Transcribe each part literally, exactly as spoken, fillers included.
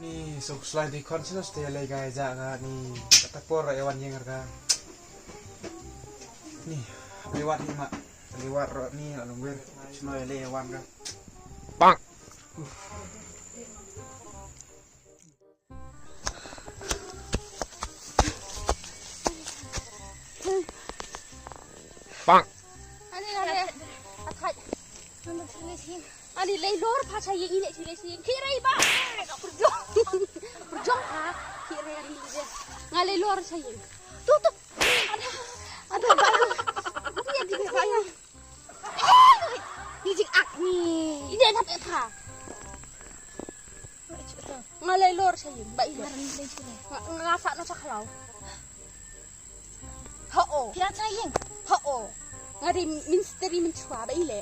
Ni suk slai di kon sino ste le gai ja ga ni kata por e wan yeng ga. Ni liwat ni ma liwat ro ni la lungwir sino le wan ga. Bang. Bang. Ani la le. Athai. Ani lei lor pha cha yeng ile chile chile. Ki rei ba. Purjong. Purjong pha. Ki rei ani le. Nga lei lor cha yeng. Tu tu. Ada. Ada ba. Ni di ba. Ni jing ak ni. Ini ada pha. Nga lei lor cha yeng ba ile. Nga sa no cha khlaw. Ho o. Pira cha yeng. Ho o. Nga di ministry min chwa ba ile.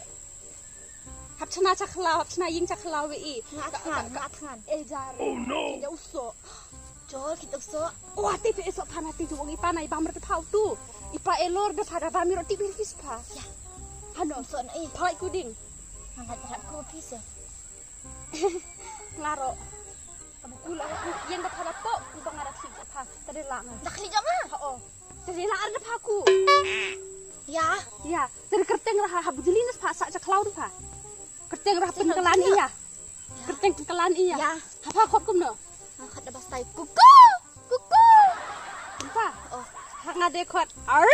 Hap chana cha khlaw, hap chana yeng cha khlaw we i. Nga thngan, nga thngan. E jar. Oh no. Ki uso. Jol ki uso. O ate pe eso phana te tu i pa na i bam rat phau tu. I pa e lor de phada bam ro ti bil kis pha. Ya. Hano. Uso na i. Phai kuding. Nga rat ko pisa. Ngaro. Abu kula yeng de phada po, ku bang ada klik pha. Tadi la nga. Dak klik ma. Ho. Tadi la arda pha ku. Ya. Ya. Tadi kerteng raha ha bujuli nas pha sa cha khlaw pha. Kerteng raha pynkalan iya. Kerteng pynkalan iya. Ya. Ha pha khot kumno. Khot da bastai kuku. Kuku. Kumta. Oh. Ha nga de khot. Ar.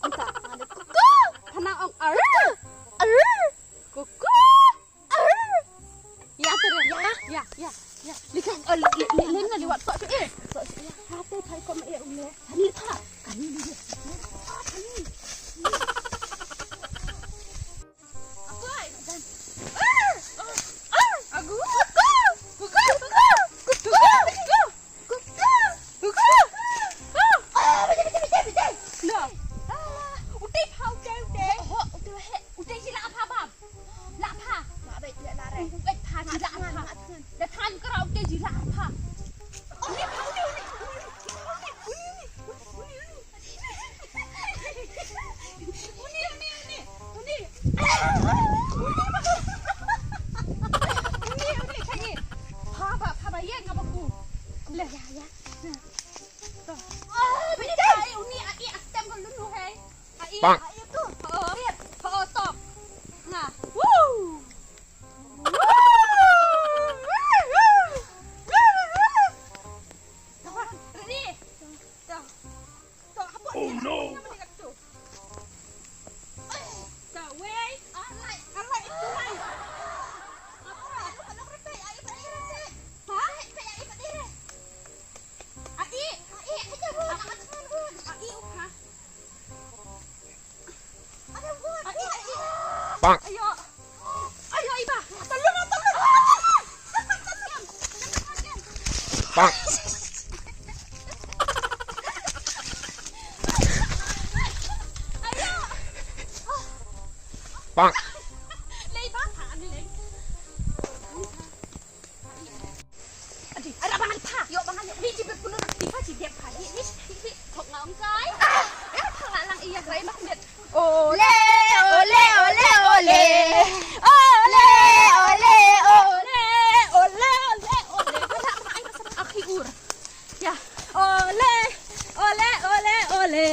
Kumta. Nga de kuku. Phana ong ar. Ar. Kuku. Ya, tere. Ya, ya, ya. Lihat, oh, li, li, li, li, liwat sok tu, eh. Sok tu, ya. Hati, thai, kom, eh, ule. Hani, tha. Kani, ni, ni. Apa, eh? Ah! Ah! Agu. Kuku. Kuku. Kuku. Kuku. Kuku. Kuku. Ah, betul, betul, betul, betul. No. Ah, utai pha, utai, utai. Ho, utai, he. Utai ji la pha bam. La pha. La bai, la, la rai. Utai pha ji la pha. La than kra utai ji la pha. Utai pha, utai, utai. Uni, uni, uni. Uni. Uni, uni, khaii. Pha ba, pha ba, ïa nga ba ku. Le. Ya, ya. To. Ah, uni, ai, uni, ai, astem ko lunu hai. Ai, bang. Ai, tu. Oh, oh, stop. Nga. Woo. Ready? To. Oh no! Bang. Ayo. Ayo, Iba. Tolong, tolong. Bang. Ayo. Bang. Lei, Bang. Ah, ni lei. Adi, ara bangal pha. Yo, bangal yo. Ni jibet punu nak tiba jibet pha. Ni, ni, ni, ni. Kok ngam kai. Ah, eh, pha ngalang iya kai mak net. Ole, ole, ole, ole. Ole, ole, ole, ole, ole, ole. Mana mai pasal akhi ur. Ya. Ole, ole, ole, ole.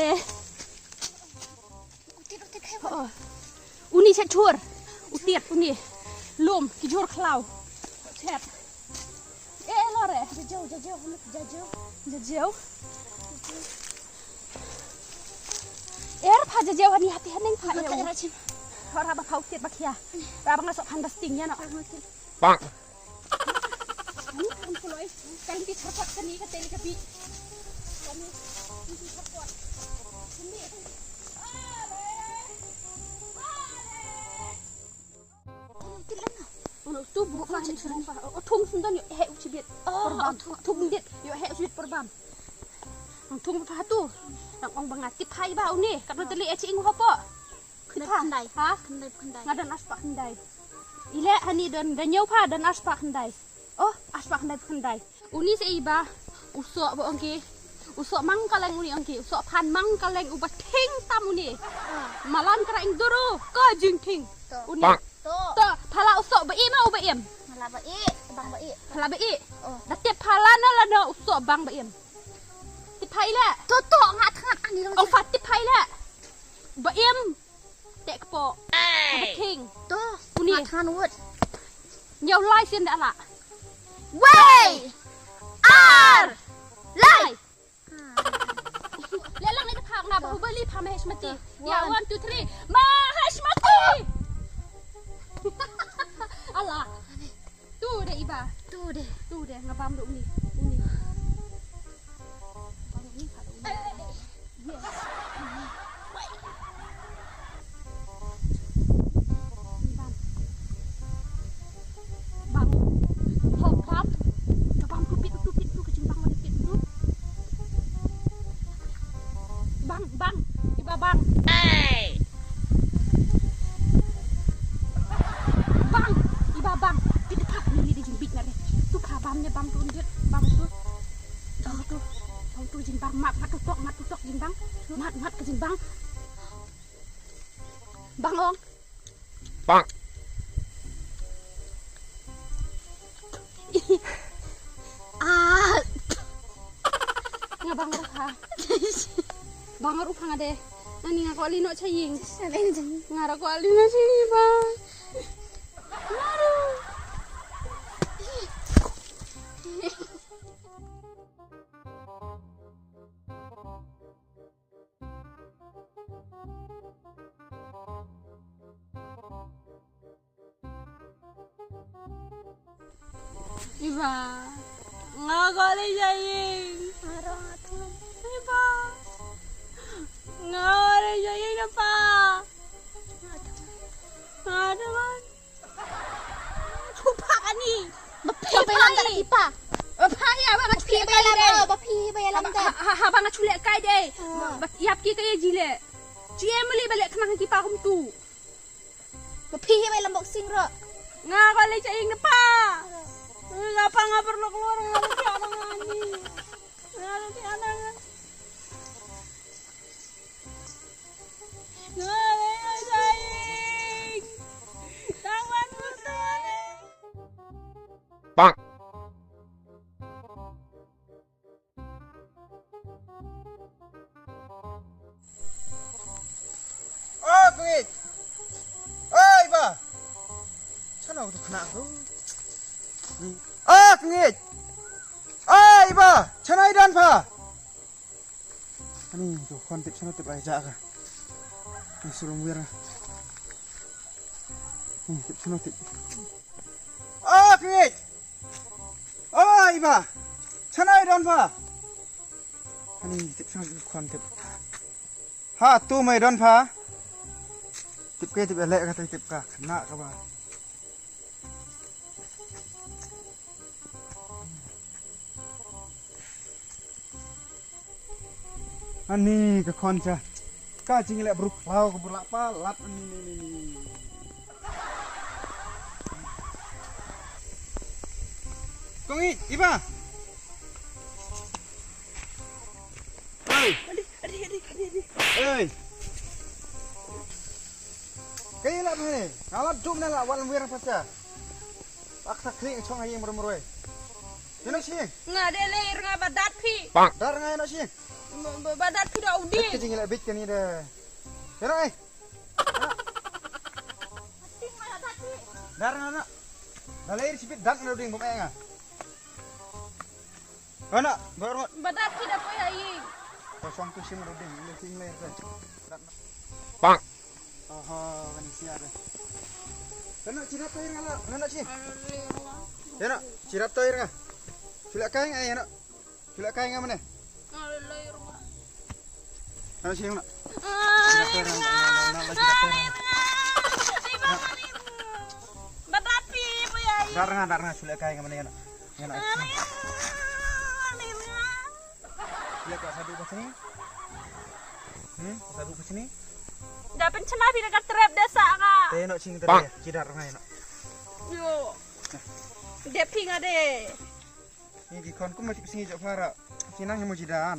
Utit, utit, hai. Oh. Uni chet jhur. Utit uni. Lum ki jhur khlaw. Chet. Eh, lore. Jajau, jajau, jajau. Jajau. Er pha jajau hani hati haneng pha. Hora ba pha utit ba khia. Ra ba nga sok phan ba sting ya no. Bang. Ani kan puloi, kan ti tharpat kani ka teli ka bi. Kani ti tharpat. Kani. Ale. Ale. Ono tu bu pa ni churung pa. O thung sundon yo he uchi bit. Perbam. Thung dit yo he uchi bit perbam. Ang thung pa tu. Ang ong banga tip hai ba uni. Kano teli e chi ing hopo. Khyndai, khyndai. Ha? Khyndai, khyndai. Nga don aspah khyndai. Ile hani don da ñiew pha don aspah khyndai. Oh, aspah khyndai, khyndai. Uni se iba, u soh ba ong ki. U soh mang kaleng uni ong ki. U soh phan mang kaleng uba thing tam uni. Ah. Malan kra ing duru, ka jingthing. To. Uni. To. To, phala u soh ba im, u ba im. Mala ba i. Bang ba i. Pha lah ba i. Oh. Da tip pha lano lano u soh bang ba im. Tip pha i leh. To to nga thngat ani long. Ong pha tip pha i leh. Ba im. Te kpoh. Ba king. To. Uni. Nga thngat wut. Ñiew lai sien da lah. Wei. Ar. Lai. Leh lang ïa ka phak nga Bahubali pha Maheshmati. Ya, one, two, three. Maheshmati! Ala. Tu deh iba. Tu deh. Tu deh nga bam duk ni. Ni. Bam duk ni, bam duk ni. Yes. Bang. Bang. Ho, bang. Ka bang tu pit tu pit tu ka jingbang wala pit tu. Bang, bang. Iba bang. Bang. Iba bang. Pit tu pit ni ni di jingbit na re. Tu ka bang ni bang tu ndit. Bang tu. Bang tu. Bang tu jingbang mat mat tu tok mat tu tok jingbang. Mat mat ka jingbang. Bang ong. Bang. Ah. Nga bang ruh ha. Bang ruh ha nga de. Ani nga ko ali no chaying. Nga ra ko ali no chaying ba. Iba. Nga ko ali jaying. Iba. Nga ko ali jaying na pa. Nga teman. Chupa kani. Ba phi ba ïalam da ki pa. Ba phi ïa ba nga chuleh kai de. Ba phi ba ïalam da. Ha ha ba nga chuleh kai de. Ba ïap ki kai jile. Chi em li ba leh khnang ki pa kum tu. Ba phi ba ïalam boxing ro. Nga ba leh cha ing pa. Nga pa nga perlu keluar nga leh cha nang ani. Nga leh cha nang. Bang. Oh, kengit. Oi, ba. Sana udah kena tu. Oh, kengit. Oi, ba. Sana idan pa. Ani tu khon tip sana tip ai ja ka. Ni surum wir. Ni tip sana tip. Oh, kengit. Oh, iba. Sana idan pa. Ani tip sana tip khon tip. Ha tu mai don pa. Tip ke tip elek ka tip ka kena ka ba. Ani ka khon cha. Ka jing lek bruk lau ka bruk lak pa lat ani ni ni ni. Kong i, iba. Hey. Adi, adi, adi, adi, adi. Hey. Kayi lap ne? Ngalap dum ne la walam wir pasa. Ak tak kling chong ayi merum roi. Yano sing? Nga de le ir nga badat phi. Dar nga yano sing? Ba-, ba-, badat phi da udi. Ka jing le bit kani de. Yano ai. Dar nga na. Dalai ri sipit dat na ding bom enga. Ana, baru. Badat ki da poi ayi. Kosong tu sim roding, ini sing le. Bang. Aha, kan sia de. Kana cirap toir ngala, kana ci. Yana, cirap toir nga. Sula kai nga yana. Sula kai nga mana? Ano siya yung na? Dar nga, dar nga, sula kai nga mana yana. Yana. Sula ka sadu ka sini. Hmm, sadu ka sini. Da pynchna phi da ka trep da sa ka. Te no ching te, ci dar nga yana. Yo. De phi nga de. Ni ki khon kum ma tip sngi jop phara. Ki nang hi mo jidan.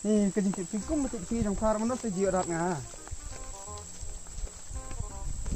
Ni ka jingtip sngi kum ma tip sngi jong phara mano te jiwa dat nga.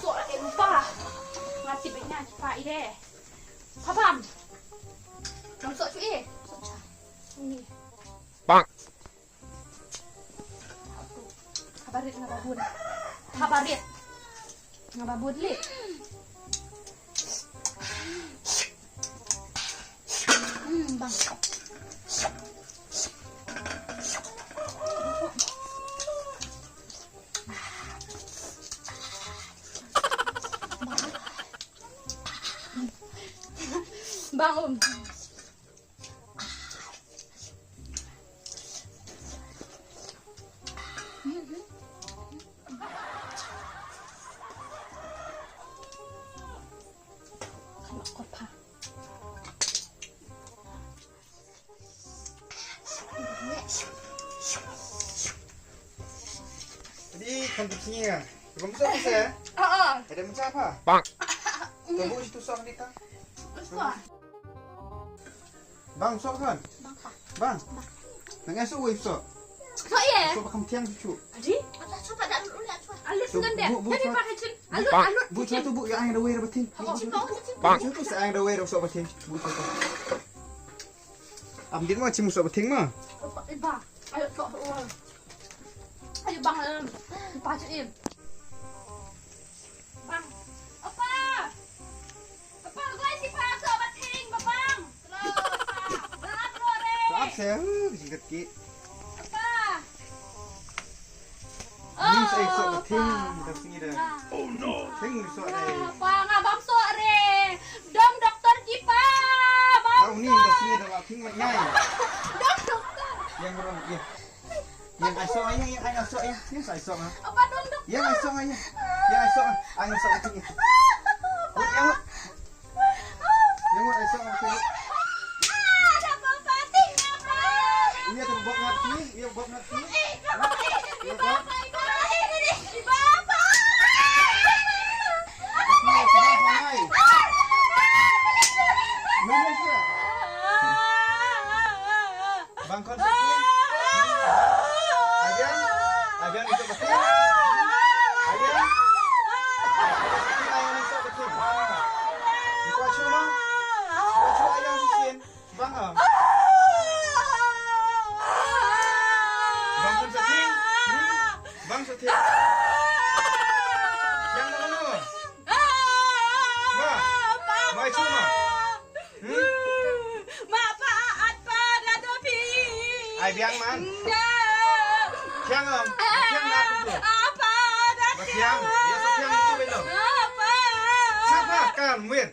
Sok la ke lupa. Nga tip ïa nga ki pa i de. Pabam. Dang sok chu i. Sok cha. Ni. Habarit nga babun. Habarit. Nga babun li. Hmm, bang. Bang, um. Di kan tu sini ya. Belum bisa bisa ya. Oh, oh. Ada macam apa? Bang. Tunggu situ sok di tang. Bang, sok kan? Bang, Pak. Bang. Nang esok wei sok. Sok ye? Sok bakam tiang cucu. Adi? Alah, sok pada alut ulit, sok. Alut ngan deh. Bu, bu, tadi sok. Pak Hajin. Alut, alut. Bu, sok tu bu, ya, yang ada wei rabatin. Oh, bu, sok. Bang. Sok tu, saya yang ada wei sok batin. Bu, sok tu. Am, din ma, cim sok batin ma. Iba. Ayo, sok, oh. Ayo, bang, em. Iba, cim. Bang. Apa? Apa, gua si pa, sok batin, bang. Sap se, huh, ka jingkatki. Ni sa ïa soh ka thing, ka sngi da. Oh no. Thing soh ai. Pa, nga bam soh re. Dom doktor ki pa. Bam soh. Ni ka sngi da la thing ma ngai. Dom doktor. Yang ron, ya. Yang ai soh ai, yang ai soh ai, yang ai soh ai. Apa dom doktor? Yang ai soh ai. Yang ai soh ai. Ai soh ai. Yang Yang ngut ai sok ngut. Ïa ka bok ngat sini, ïa ka bok ngat sini. Ïa ka bok. Bang kon sini. Abiang, abiang itu betul. Abiang. Abiang itu betul. Ikuat cuma. Ikuat cuma abiang sini. Bang, ah. Bang, kan sating. Hmm? Bang, sating. Yang mana, mana? Ma, mai cuma. Hmm? Ma, pa, at, pa, da, do, pi. Ai, biang, man. Da. Tiang, am. Tiang, da, tu. Apa, da, tiang. Ya, tiang, tu, belum. Apa. Siapa? Kan, wait.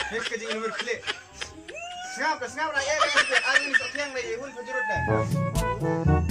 Hei, ka Sngap ka, sngap na, eh, eh, eh, ah, ni sa thiang na, eh, hun pajurut na.